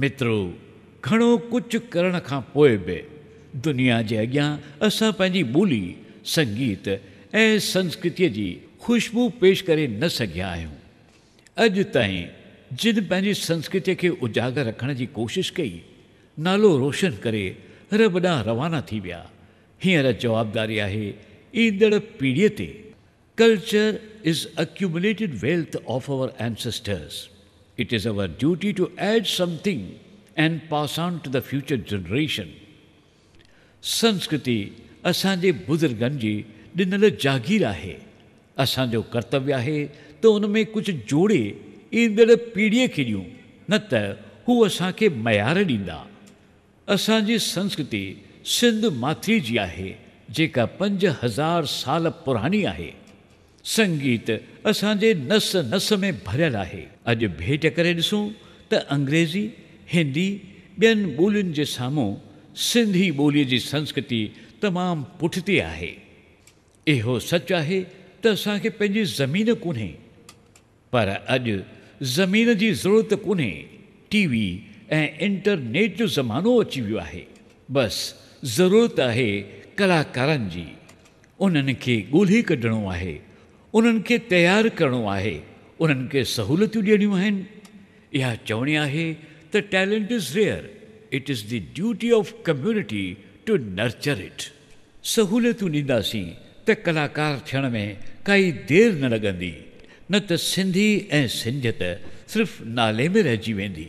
مترو، گهڻو ڪجهه ڪرڻ کان پوءِ به دنيا جي اڳيان اسان پنهنجي ٻولي، سنگيت ۽ سنسڪرتيءَ جي خوشبو پيش ڪري نه سگهيا آهيون. اڄ تائين جن پنهنجي سنسڪرتيءَ کي اجاگر رکڻ جي ڪوشش ڪئي، نالو روشن ڪري رب ڏانهن روانا ٿي ويا. هينئر جوابداري آهي ايندڙ پيڙهيءَ تي. Culture is accumulated wealth of our ancestors. It is our duty to add something and pass on to the future generation. سنسڪرتي اسان جي بزرگن جي ڏنل جاگير آهي. اسان جو ڪرتويه آهي ته ان ۾ ڪجهه جوڙي ايندڙ پيڙهيءَ کي ڏيون، نه ته هو اسان کي ميار ڏيندا. اسان جي سنسڪرتي سنڌ ماٿري جي آهي، جيڪا 5000 سال پراڻي آهي. سنگيت اسان جي نس نس ۾ ڀريل آهي. اڄ ڀيٽ ڪري ڏسون ته انگريزي، هندي، ٻين ٻولين جي سامهون سنڌي ٻوليءَ جي سنسڪرتي تمام پٺتي آهي. اهو سچ آهي ته اسان کي پنهنجي زمين ڪونهي، پر اڄ زمين جي ضرورت ڪونهي. ٽي وي ۽ انٽرنيٽ جو زمانو اچي ويو آهي. بس ضرورت آهي ڪلاڪارن جي. انهن کي ڳولهي ڪڍڻو آهي، انهن کي تيار ڪرڻو آهي، انهن کي سهولتيون ڏيڻيون آهن. اها چوڻي آهي ته talent is rare, it is the duty of community to nurture it. سهولتون ڏينداسين ته ڪلاڪار ٿيڻ ۾ ڪائي دير نه لڳندي، نه ته سنڌي ۽ سنڌيت صرف نالي ۾ رهجي ويندي.